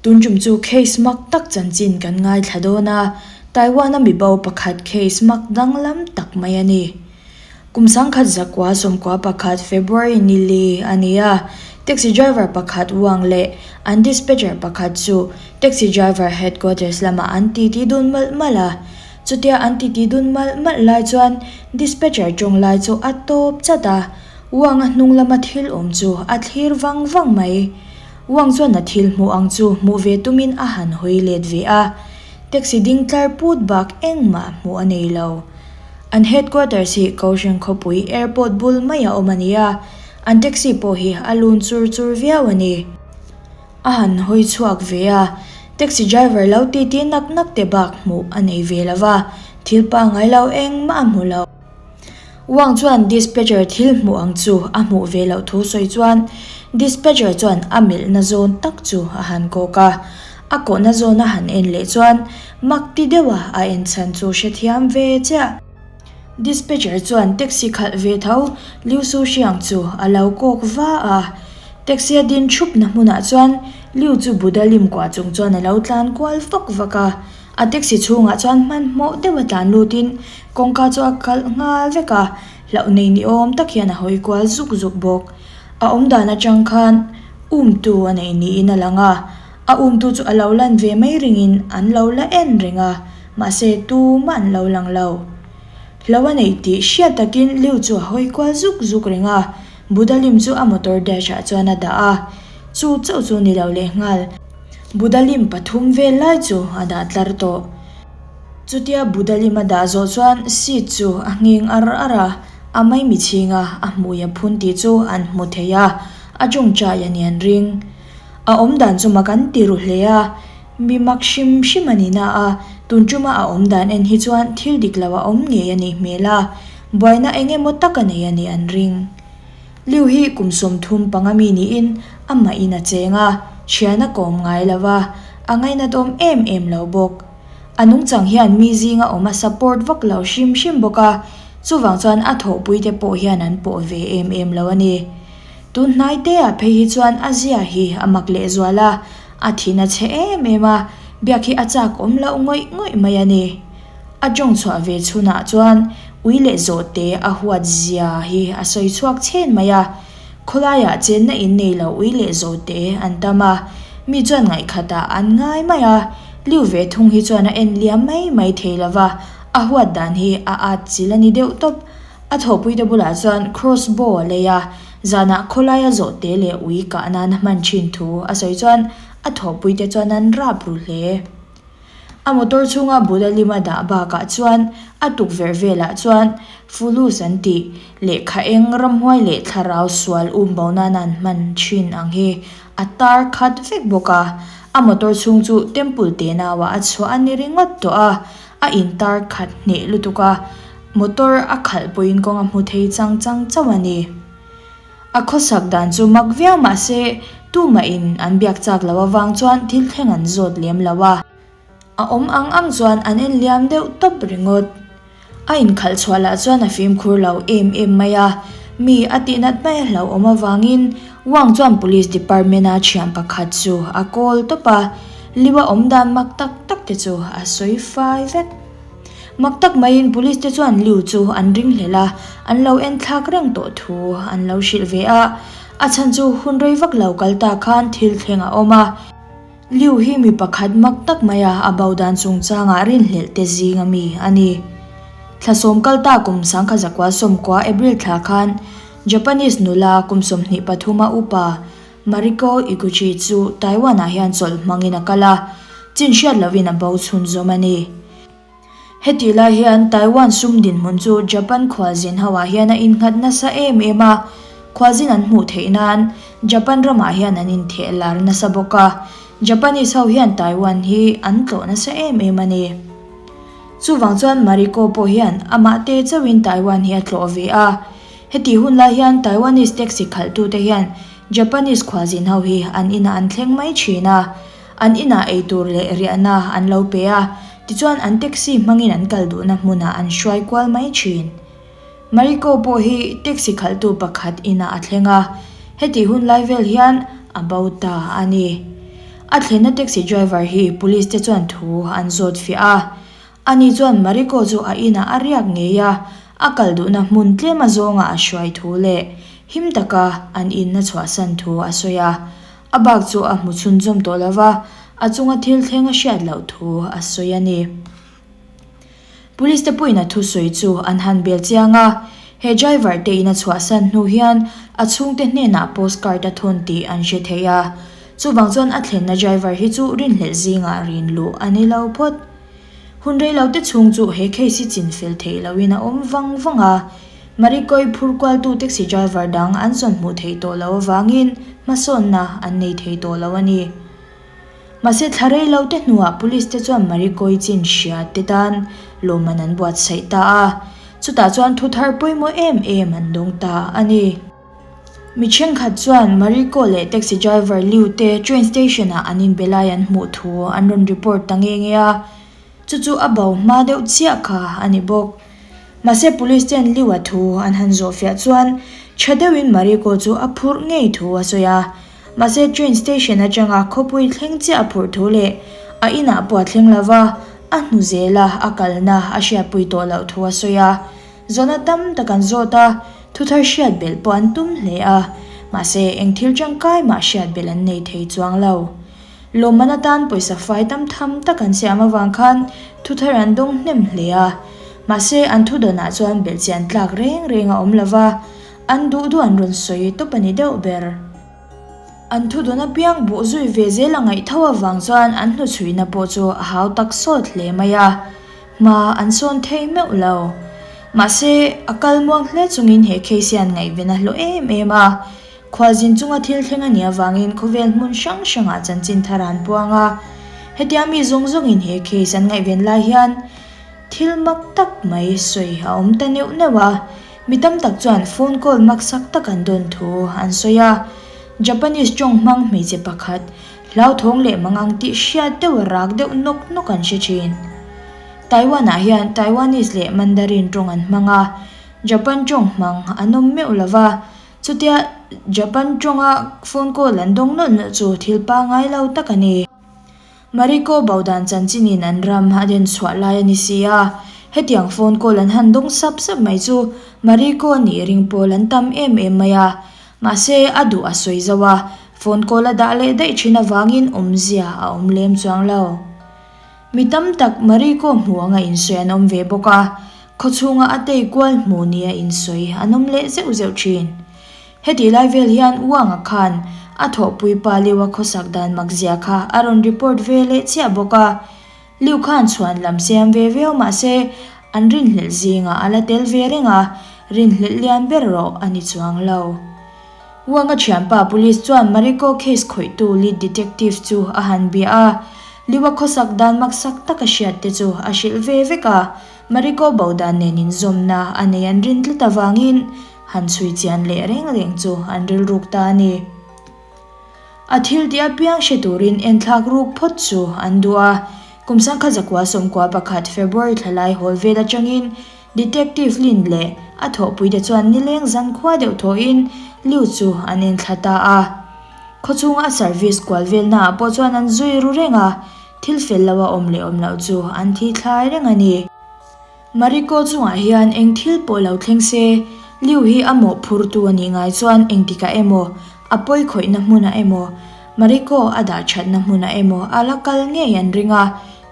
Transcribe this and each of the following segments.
Tun tum chu case mak tak chanchin kan ngaithla dawn a, Taiwan-a mibo pakhat case mak danglam tak mai a ni. Kum 1991 February ni li a ni a, taxi driver pakhat Wang leh an dispatcher pakhat chu taxi driver headquarters lamah an titi dun malh malh a. Chutia an titi dun malh malh lai chuan dispatcher tawng lai chu a tawp chat a, Wang-a hnung lama thil awm chu a thlir vang vang mai. Wang chuan a thil hmuh ang chu hmuh ve tumin a han hawi let ve a, taxi ding tlar put bak engmah hmuh a nei lo. An headquarters hi Kaohsiung khawpui airport bul mai a awm a ni a, an taxi pawh hi a lun chur chur viau a ni. A han hawi chhuak ve a, taxi driver lo titi nak nak te bak hmuh a nei ve lo va, thil pangngai lo engmah a hmu lo. Wang chuan dispatcher thil hmuh ang chu a hmuh ve loh thu sawi chuan dispatcher chuan a melhna zawn tak chu a han kawk a, a kawhna zawn a han en leh chuan Mak ti deuha a en chhan chu hrethiam ve chiah. Dispatcher chuan taxi khalh ve tho Liu Su Hriang chu a lo kawk va a. Taxi a din thupna hmunah chuan Liu chu Buddha lim kuah chung chuan a lo tlan kual vak vak a. A taxi chhungah chuan hmanhmawh deuha tlan lutin kawngka chu a kalh nghal vek a, hlauh nei ni awm tak hian a hawi kual zuk zuk bawk. A awmdan atang khan umtu a nei niin a lang a. A umtu chu a lo lan ve mai ringin an lo la en reng a, mahse tumah an lo lang lo. Hlo a neih tih hriat takin Liu chu a hawi kual zuk zuk reng a, Buddha lim chu a motor dash ah chuan a dah a, chu chauh chu ni lo lehnghal. Buddha lim pathum vel lai chu a dah tlar tawh. Chutia Buddha lim a dah zawh chuan seat chu a ngheng ar ar a, a maimi chhinga a hmui a phun tih chu an hmu thei a, a tawngtai a ni an ring. A awm dan chu mak an ti ru hle a, mi mak hrim hrim a ni na a, tun tuma a awm dan en hi chuan thil dik lo a awm ngei a nih hmel a, buaina eng emaw tak a nei a nih an ring. Liu hi kum 35 mi niin amah in a cheng a, thian a kawm ngai lo va, a ngainatawm em em lo bawk. A nungchang hian mi zinga awm a support vak lo hrim hrim bawk a, chuvang chuan a thawhpuite pawh hian an pawh ve em em lo a ni. Tun hnai te ah phei hi chuan a zia hi a mak leh zual a, a thin a chhe em em a, biak hi a chak awm loh ngawih ngawih mai a ni. A tawng chhuah ve chhunah chuan ui leh zawhte a huat zia hi a sawi chhuak chhen mai a, khawlaiah chenna in nei lo ui leh zawhte an tam a, mi chuan ngaihkhatah an ngai mai a, liu ve thung hi chuan a en liam mai mai thei lo va, a huat dan hi a at chil a ni deuh tawp. A thawhpuite bulah chuan cross bow a lei a, zanah khawlaia zawhte leh ui kah nan a hman thin thu a sawi chuan a thawhpuite chuan an rap ru hle. A motor chhunga Buddha lim a dah bakah chuan a tukverh velah chuan fulus an tih lehkha eng ramhuai leh thlarau sual um bo nan an hman thin ang hi a tar khat vek bawk a. A motor chhung chu temple tenauah a chhuah a ni ringawt tawh a, a intar khat hneh lutuk a. Motor a khalh pawhin kawng a hmu thei chang chang chauh a ni. A khawsak dan chu mak viau mah se, tumahin an biak chak loh avang chuan thil thleng an zawt lem lo a. A awm ang ang chuan an en liam deuh tawp ringawt. A inkhalh chhuah lah chuan a fimkhur lo em em mai a, mi a tihnat mai a hlauhawm avangin Wang chuan Police Department-a thian pakhat chu a call tawp a, Liu-a awm dan mak tak tak te chu a sawi fai vek. Mak tak maiin police te chuan Liu chu an ring hlel a, an lo en thlak reng tawh thu an lo hrilh ve a. A chhan chu hun rei vak lo kal ta khan thil thleng a awm a. Liu hi mi pakhat mak tak maia a bo dan chungchangah rinhlelh te zing a mi a ni. Thla sawm kal ta kum 1990 April thla khan Japanese nula kum 23 a upa Mariko Iguchi chu Taiwan-ah hian chawlh hmangin a kal a, chin hriat lovin a bo chhunzawm a ni. Hetih lai hian Taiwan sum dinhmun chu Japan khualzin hoah hian a innghat nasa em em a, khualzin an hmuh theih nan Japan ramah hian an intheh lar nasa bawk a, Japanese ho hian Taiwan hi an tlawh nasa em em a ni. Chuvang chuan Mariko pawh hian amah te chauhin Taiwan hi a tlawh ve a. Hetih hun lai hian Taiwanese taxi khalhtute hian Japanese khualzin ho hi an inah an thleng mai thin a. An inah eitur leh riahna an lo pe a, tichuan an taxi hmangin an kal duhna hmunah an hruai kual mai thin. Mariko pawh hi taxi khalhtu pakhat inah a thleng a, hetih hun lai vel hian a bo ta a ni. A thlenna taxi driver hi police te chuan thu an zawt fiah a. Ani chuan Mariko chu a inah a riak ngei a, a kal duhna hmun tlem a zawnga a hruai thu leh him taka an inna chhuahsan thu a sawi a. A bak chu a hmu chhunzawm tawh lo va, a chunga thil thleng a hriat loh thu a sawi a ni. Police te pawhin a thusawi chu an han bel chiang a, he driver te in a chhuahsan hnu hian a chhungte hnenah postcard a thawn tih an hre thei a, chuvang chuan a thlenna driver hi chu rinhlelh zingah rin luh a ni lo phawt. Hun rei lo te chhung chu he case hi chinfel theih lohin a awm vang vang a, Marikoi phur kualtu taxi driver dang an zawn hmuh theih tawh loh avangin hmasawnna an nei thei tawh lo a ni. Mahse thla rei lo te hnuah police te chuan Marikoi chin hria te tan lawmman an buatsaih ta a, chutah chuan thu thar pawimawh em em an dawng ta a ni. Mi thenkhat chuan Mariko leh taxi driver Liu te train station ah an inbe lai an hmuh thu an rawn report ta nghe nghe a, chu chu a bo hma deuh chiah kha a ni bawk. Mahse police ten Liu-a thu an han zawhfiah chuan tha deuhin Mariko chu a phurh ngei thu a sawi a, Mahse train station atanga khawpui thleng chiah a phurh thu leh a inah pawh a thleng lova, a hnu zela a kalna a hriatpui tawh loh thu a sawi a. Zawhna tam tak an zawt a, thuthar hriat belh pawh an tum hle a, mahse eng thil tangkai mah hriat belh an nei thei chuang lo. Lawmman atan pawisa fai tam tham tak an siam avang khan thuthar an dawng hnem hle a, mahse an thudawnah chuan belhchian tlak reng reng a awm lova, An duh duh an rawn sawi tawp a ni deuh ber. An thu dawn apiang buh zui ve zel a ngaih tho avang chuan an hnuchhuihna pawh chu a hau tak sawt hle mai a, hma an sawn thei meuh lo. Mahse, a kal muang hle chungin he case hian ngaihven a hlawh em em a. Khualzin chunga thil thleng a nih avangin khawvel hmun hrang hrangah chanchin thar an puang a. Hetia mi zawng zawngin he case an ngaihven lai hian thil mak tak mai sawi a awm ta neuh neuh a. Mi tam tak chuan phone call maksak tak an dawn thu an sawi a, Japanese tawng hmang hmeichhe pakhat hlauthawng leh mangang tih hriat deuh a rak deuh nawk nawk an hre thin. Taiwan ah hian Taiwanese leh Mandarin tawng an hmang a, Japan tawng hmang an awm meuh lo va, chutia Japan tawnga phone call an dawng nawlh nawlh chu thil pangngai lo tak a ni. Mariko Baudan chanchinin an ram a den chhuah lai a ni si a, hetiang phone call an han dawng sap sap mai chu Mariko a nih ring pawl an tam em em mai a. Mahse, a duh a sawi zo a, phone call a dah leh daih thin avangin awmzia a awm lem chuang lo. Mi tam tak Mariko hmu anga insawi an awm ve bawk a, khawchhunga a tei kual hmu nia insawi an awm leh zeuh zeuh thin. Hetih lai vel hian Wang-a khan a thawhpui pa Liu-a khawsak dan mak zia kha a rawn report ve leh chiah bawk a. Liu khan chhuan lam siam ve viau mah se an rinhlelh zingah a la tel ve reng a, rinhlelh lian ber rawh a ni chuang lo. Wang-a thianpa police chuan Mariko case khawihtu lead detective chu a han bia a, Liu-a khawsak dan maksak tak a hriat te chu a hrilh ve vek a, Mariko bo dan nen inzawmna a nei an rin tlat avangin Han chhui chian leh reng reng chu an rilruk ta a ni. A thil tih apiang hre turin enthlak ruk phawt chu an duh a. Kum sangkhat zakua 11 February thla lai hawl vel atangin Detective Lin leh a thawhpuite chuan nileng zankhua deuh thawhin Liu chu an enthla ta a. Khawchhunga a service kual velnaah pawh chuan an zui ru reng a, thil fel lo a awm leh awm loh chu an thi thlai reng a ni. Mariko chungah hian eng thil pawh lo thleng se, Liu hi a mawhphurtu a nih ngai chuan engtikah emaw, a pawi khawihna hmunah emaw, Mariko a dah thatna hmunah emaw a la kal ngei an ring a,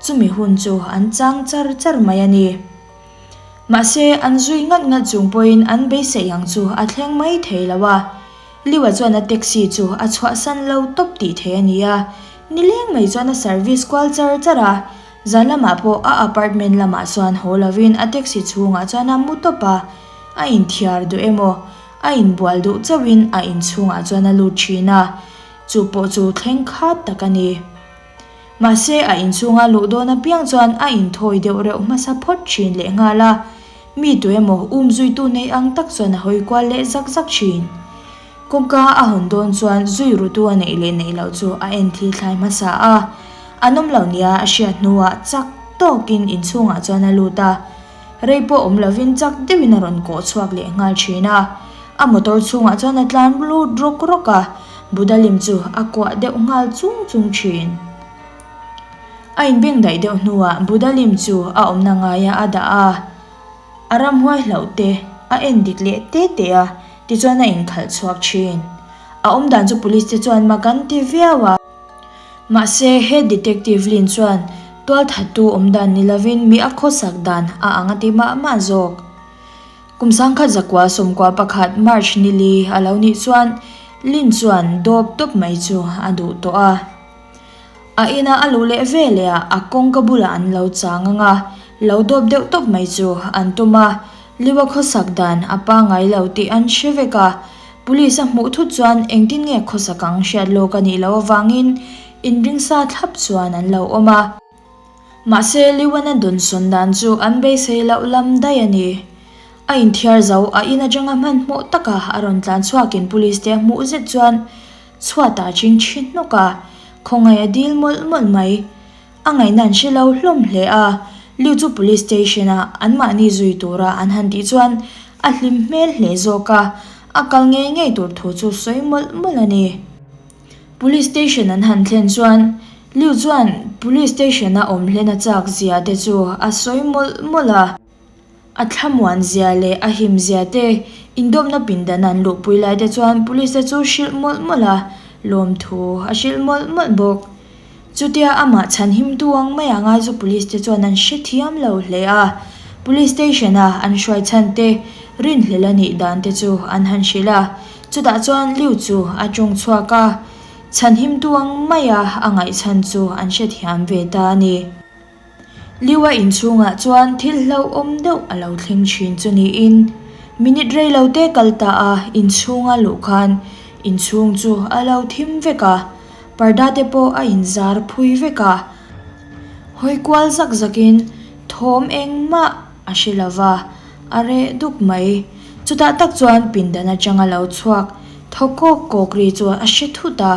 chumi hun chu an chang char char mai a ni. Mahse, an zui ngat ngat chung pawhin an beisei ang chu a thleng mai thei lo a. Liu-a chuan a taxi chu a chhuahsan lo tawp tih thei a ni a, nileng mai chuan a service kual char char a, Zan lamah pawh a apartment lamah chuan haw lovin a taxi chhungah chuan a mu tawp a, a inthiar duh emaw, a inbual duh chauhin a inchhungah chuan a lut thin a, chu pawh chu thleng khat tak a ni. Mahse, a inchhunga luh dawn apiang chuan a inthawi deuh reuh hmasa phawt thin lehnghal a, mi tu emaw umzuitu nei ang tak chuan a hawi kual leh zak zak thin. Kawngka a hawn dawn chuan zui rutu a neih leh neih loh chu a en thil thlai hmasa a. An awm lo nia a hriat hnuah chak tawkin inchhungah chuan a lut a. Rei pawh awm lovin chak deuhin a rawn kawh chhuak leh nghal thin a. A motor chhungah chuan a tlan lut rawk rawk a. Buddha lim chu a kuah deuh nghal chung chung thin. A inbengdaih deuh hnuah Buddha lim chu a awmna ngaiah a dah a. A ramhuai hlauh te a en dik leh te te a, tichuan a inkhalh chhuak thin. A awmdan chu police te chuan mak an ti viau a. Mahse, he detective Lin chuan tualthattu awmdan ni lovin mi a khawsak dan a ang a ti mah mah zawk. Kum 1991 March ni li a lo nih chuan Lin chuan dawp tawp mai chu a duh tawh a. A ina a luh leh veleh ah a kawngka bulah an lo chang ang a, lo dawp deuh tawp mai chu an tum a, Liwa khawsak dan a pangai lo tih an hre vek a, Police a hmuh thut chuan engtin nge khawsak ang hriat lawk a nih loh avangin inringsa thlap chuan an lo awm a. Mahse Liwana dawnsawn dan chu an beisei loh lam daih a ni. A inthiar zo a in atanga hmanhmawh taka a rawn tlan chhuakin Police te a hmuh zet chuan Chhuatah ching chhi hnawk a, khawngaih a dil mawlh mawlh mai. A ngaihna an hre lo hlawm hle a, Liu chu Police Station a anmahni zui tura an han tih chuan a hlim hmel hle zawk a, a kal ngei ngei tur thu chu sawi mawlh mawlh a ni. Police Station an han thlen chuan Liu chuan Police Station a awm hlen a chak zia te chu a sawi mawlh mawlh a. A thlamuan zia leh a him zia te, indawmna pindan an luhpui lai te chuan police te chu hrilh mawlh mawlh a, lawmthu a hrilh mawlh mawlh bawk. Chutia amah chhan himtu ang mai a ngai chu police te chuan an hrethiam lo hle a, police station a an hruai chhan te, rinhlel a nih dan te chu an han hrilh a, chutah chuan Liu chu a tawng chhuak a, chhan himtu ang mai a a ngaih chhan chu an hrethiam ve ta a ni. Liua inchhungah chuan thil hlauhawm deuh a lo thleng thin chu niin minute rei lo te kal ta a inchhunga luh khan inchhung chu a lo thim vek a, parda te pawh a inzar phui vek a. Hawi kual zak zakin thawm engmah a hre lo va, a reh duk mai. Chutah tak chuan pindan atanga lo chhuak thaw kawk kawk ri chu a hre thut a.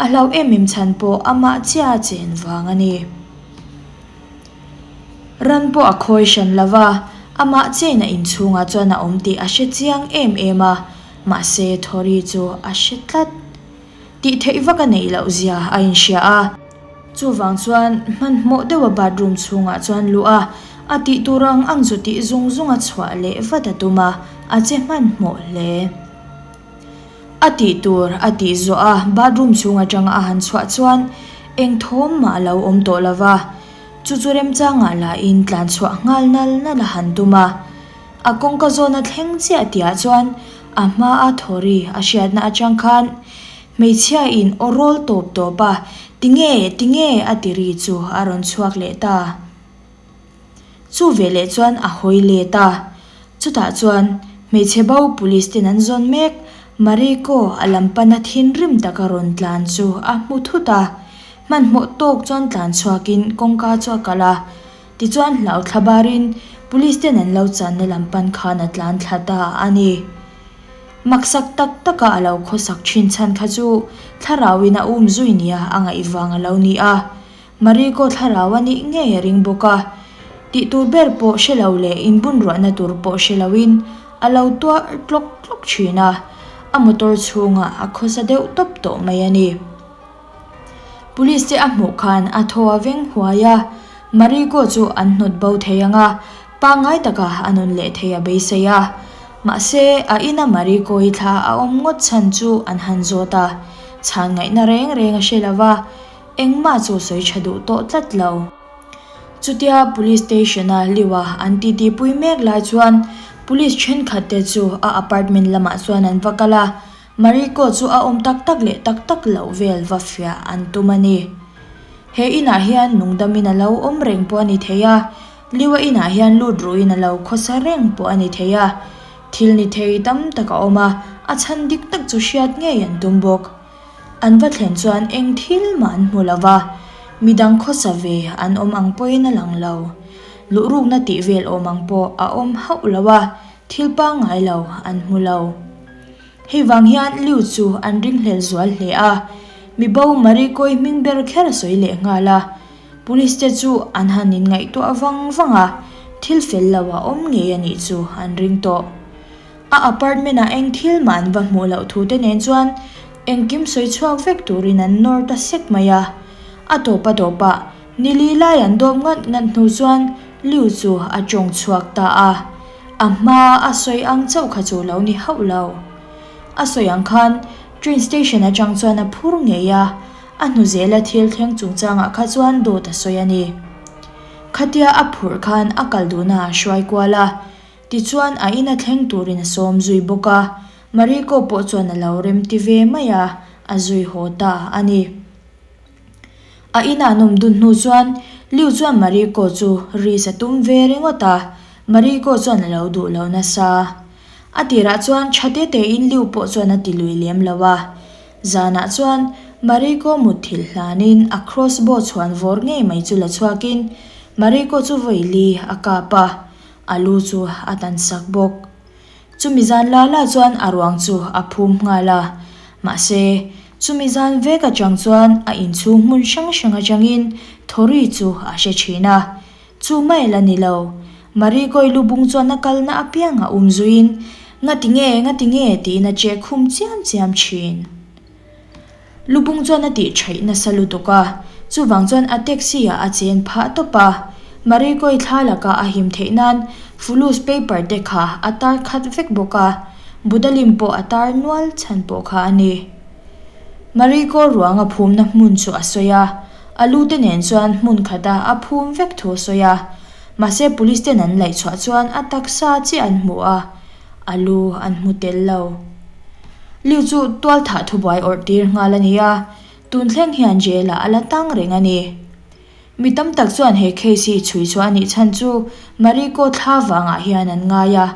A hlauh em em chhan pawh amah chiah a chen vang a ni. Ran pawh a khawi hran lo va, amah chiahin a inchhungah chuan a awm tih a hre chiang em em a, mahse Thori chu a hre tlat. Tih theih vak a neih loh zia a inhria a. Chuvang chuan hmanhmawh deuha bathroom chhungah chuan luh a, a tih tur ang ang chu tih zung zunga chhuah leh vat a tum a, a che hmanhmawh hle. A tih tur a tih zawh a bathroom chhung atanga a han chhuah chuan eng thawm mah a lo awm tawh lo va, chu chu remchangah lahin tlan chhuah nghal nal nal a han tum a. A kawngka zawn a thleng chiah tihah chuan a hma a thawri a hriatna atang khan hmeichhia in aw rawl tawp tawp a, Tinge, tinge a ti ri chu a rawn chhuak leh ta. Chu veleh chuan a hawi let a, chutah chuan hmeichhe bo police ten an zawn mek Mariko a lam pana thinrim taka rawn tlan chu a hmu thut a, hmanhmawh tawk chuan tlan chhuakin kawngka chu a kalh a, tichuan hlau thla barin police ten an lo channa lam pan khan a tlan thla ta a ni. Maksak tak taka a lo khawsak thin chhan kha chu thlarauin a um zui nia a ngaih vang a lo ni a. Mariko thlarau a nih ngei a ring bawk a, tih tur ber pawh hre lo leh inbunruahna tur pawh hre loin a lo tuar tlawk tlawk thin a, a motor chhungah a khawsa deuh tawp tawh mai a ni. Police te a hmuh khan a thaw a veng huai a, Mariko chu an hnawt bo thei ang a, pangngai taka a nun leh thei a beisei a. Mahse, a ina Mariko-i thla a awm ngawt chhan chu an han zawt a, chhan ngaihna reng reng a hre lo va, Engmah chu sawi tha duh tawh tlat lo. Chutia Police Station a Liu-a an titi pui mek lai chuan Police thenkhat te chu a apartment lamah chuan an va kal a, Mariko chu a awm tak tak leh tak tak loh vel va fiah an tum a ni. He inah hian nungdamin a lo awm reng pawh a ni thei a, Liu-a inah hian lut ruhin a lo khawsa reng pawh a ni thei a, thil ni thei tam tak a awm a, a chhan dik tak chu hriat ngei an tum bawk. An va thlen chuan eng thil mah an hmu lo va, midang khawsa ve an awm ang pawhin a lang lo. Luhrukna tih vel awm ang pawh a awm hauh lo a, thil pangngai lo an hmu lo. Hei vang hian Liu chu an ringhlel zual hle a, mibo Marikoi hming ber kher a sawi leh nghal a. Police te chu an han inngaihtuah vang vang a, thil fel lo a awm ngei a nih chu an ring tawh. A apartment ah eng thil mah an va hmuh loh thu te nen chuan Engkim sawi chhuak vek turin an nawr ta sek mai a. A tawp a tawpah ni li lai an dawp ngat ngat hnu chuan Liu chu a tawng chhuak ta a. A hma a sawi ang chauh kha chu lo ni hauh lo. A sawi ang khan train station atang chuan a phur ngei a, a hnu zela thil thleng chungchangah kha chuan dawt a sawi a ni. Khatia a phurh khan a kal duhna a hruai kual a, tichuan a ina thleng turin a sawm zui bawk a, Mariko pawh chuan a lo remti ve mai a, a zui haw ta a ni. A ina an awm dun hnu chuan Liu chuan Mariko chu risk a tum ve ringawt a, Mariko chuan a lo duh lo nasa. A tirah chuan tha te tein Liu pawh chuan a ti lui lem lo a. Zanah chuan Mariko mutthilh hlanin a crossbow chhuan vawr ngei mai chu la chhuakin Mariko chu vawi li a kap a, a lu chu a tan sak bawk. Chumi zan la la chuan a ruang chu a phum nghal a, mahse, chumi zan vek atang chuan a inchhung hmun hrang hrang atangin Thori chu a hre thin a. Chu mai la ni lo, Marikoi lu bung chuan a kalna apiang a um zuiin, Ngati nge, ngati nge tiin a che khum chiam chiam thin. Lu bung chuan a tih theih nasa lutuk a, chuvang chuan a taxi ah a chen phah tawp a. Marikoi thla laka a him theih nan fulus paper te kha a tar khat vek bawk a, Buddha lim pawh a tar nual chhan pawh kha a ni. Mariko ruang a phumna hmun chu a sawi a, a lu te nen chuan hmun khata a phum vek thu a sawi a, mahse police ten an laih chhuah chuan a taksa chiah an hmu a, a lu an hmu tel lo. Liu chu tual thah thubuai awrh tir nghal a ni a, tun thleng hian jail ah a la tang reng a ni. Mi tam tak chuan he case hi chhui chhuah a nih chhan chu Mariko thla vangah hian an ngai a,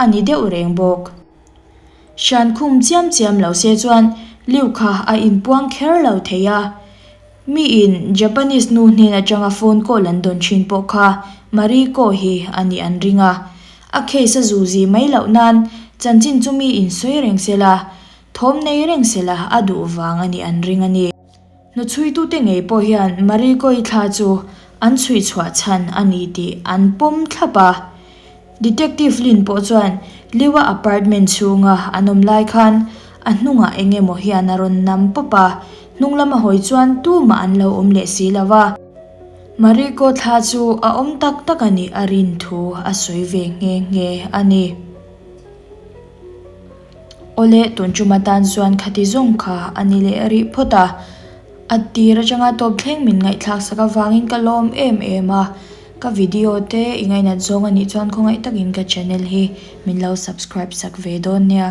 a ni deuh reng bawk. Hran khum chiam chiam lo se chuan Liu kha a inpuang kher lo thei a. Miin Japanese nu hnen atanga phone call an dawn thin pawh kha Mariko hi a nih an ring a. A case a zuzi mai loh nan chanchin chu miin sawi reng se la, thawm nei reng se la a duh vang a nih an ring a ni. Hnuchhuitute ngei pawh hian Mariko-i thla chu an chhui chhuah chhan a ni tih an pawm thlap a. Detective Lin pawh chuan Liu-a apartment chhunga an awm lai khan a hnungah eng emaw hian a rawn nam pawp a, hnung lama hawi chuan tumah an lo awm leh si lo va. Mariko thla chu a awm tak tak a nih a rin thu a sawi ve nghe nghe a ni. Awle, tun tum atan chuan khati zawng kha a ni leh rih phawt a. A tir atanga tawp thleng min ngaihthlak sak avangin ka lawm em em a, ka video te i ngainat zawng anih chuan khawngaih takin ka channel hi min lo subscribe sak ve dawn nia.